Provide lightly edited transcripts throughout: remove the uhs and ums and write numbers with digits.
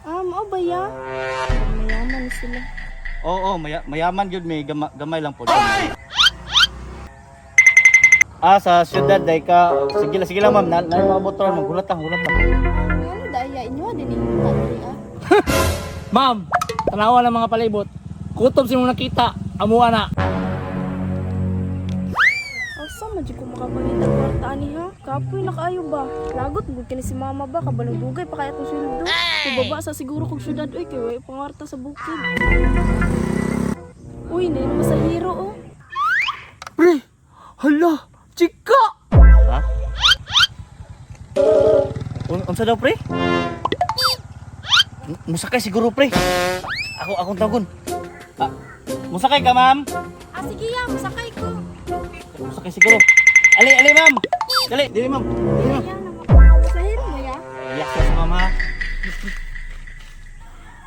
Ah, mao ba ya? Mayaman sila. Oo, mayaman gyud may gamay lang po. Ah, sa syudad day ka. Sige lang, sige lang ma'am, na mga motor, maghulat lang, hulat lang. Ano daya inyo din yung diri ah. Ma'am, tanawa ng mga palibot. Kutob si mong nakita, amuha na. Asa man jud ko makapangita kwarta ani ha? Kapoy na kaayo ba? Lagot gud kini si mama ba kabalong dugay pa kay atong sweldo. Ibaba sa siguro kog syudad oy kay way pangarta sa bukid. Uy, nay masahiro oh. Pre, hala, chika! Ha? Unsa daw pre? Musakay siguro pre. Ako akong tagon. Ah, musakay ka ma'am? Ah, sige ya, masakay ko. Musakay siguro. Ali, ali ma'am. Dali, dali ma'am. Dali ma'am. Ya, masahiro mo ya. Iyak siya sa mama.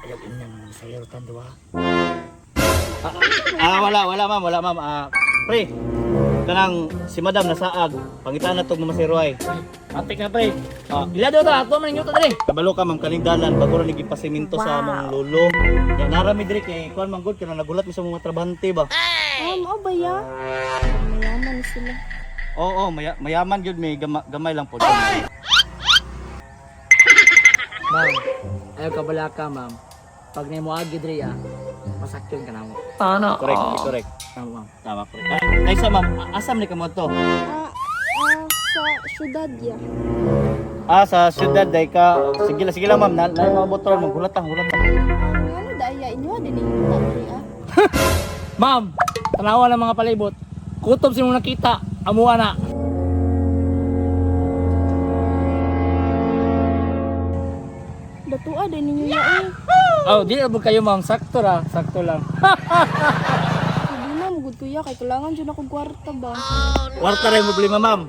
Ayaw inang mga masayaro tando ha. Wala, wala ma'am, wala ma'am. Ah, pre, kanang si madam nasaag. Pangitan na tong mamasero ay. Atik na pre. Ah, Ila daw ta, ato man ninyo ta dre. kabalo ka ma'am kaning dalan bago ra nagipasiminto sa among lolo. Ya narami diri kay kuan man gud kanang nagulat mi sa mga trabahante ba. Ah, mao ba ya? Mayaman sila. Oo, mayaman gyud may gamay lang po. Ma'am, ayaw ka bala ka, ma'am. Pag nimo agi dre ah, masakyon ka na mo. Correct, correct. Tama, ma'am. Tama correct. Ah, kaysa ma'am, asam ni kamo to? Ah, ah, sa syudad ya. Ah, sa syudad day ka. Sige lang, sige lang ma'am, na mga motor maghulat lang, hulat lang. Ano daya inyo din yung diri ah. Ma'am, tanawa ng mga palibot. Kutob si mong nakita, amuha na. Datua din ninyo ya eh. Oh, di na kayo ma'am, sakto ra, sakto lang. Problema mo gud kuya kay kailangan jud ako kwarta ba. Kwarta ra yung problema ma'am.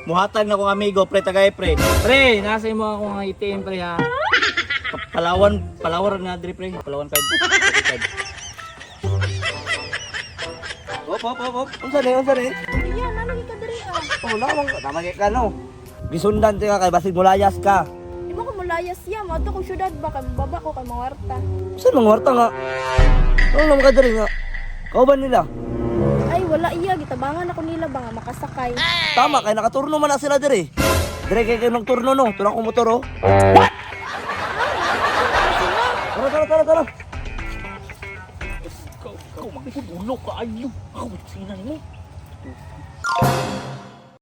Muhatag na kong amigo, pre tagay pre. Pre, nasa imo ako nga ATM pre ha. Palawan, Palawan na diri pre, Palawan card. Card. Op, op, op, op. Unsa ni, unsa ni? Iya, nalagi ka diri ah. Oh, lamang tama kay ka no. Gisundan ti ka kay basig mulayas ka. Di mo ko mulayas siya, moadto kog syudad ba kay baba ko kay mangarta. Unsa mang warta nga? Ano naman ka diri nga? Kauban nila. Ay wala iya gitabangan ako nila ba nga makasakay. Tama kay nakaturno man na sila diri. Dire kay kay nagturno no, tulak ko motor oh. Tara, tara, tara, tara. Ikaw, mangkod ulo ka ayo. Ako sina nimo.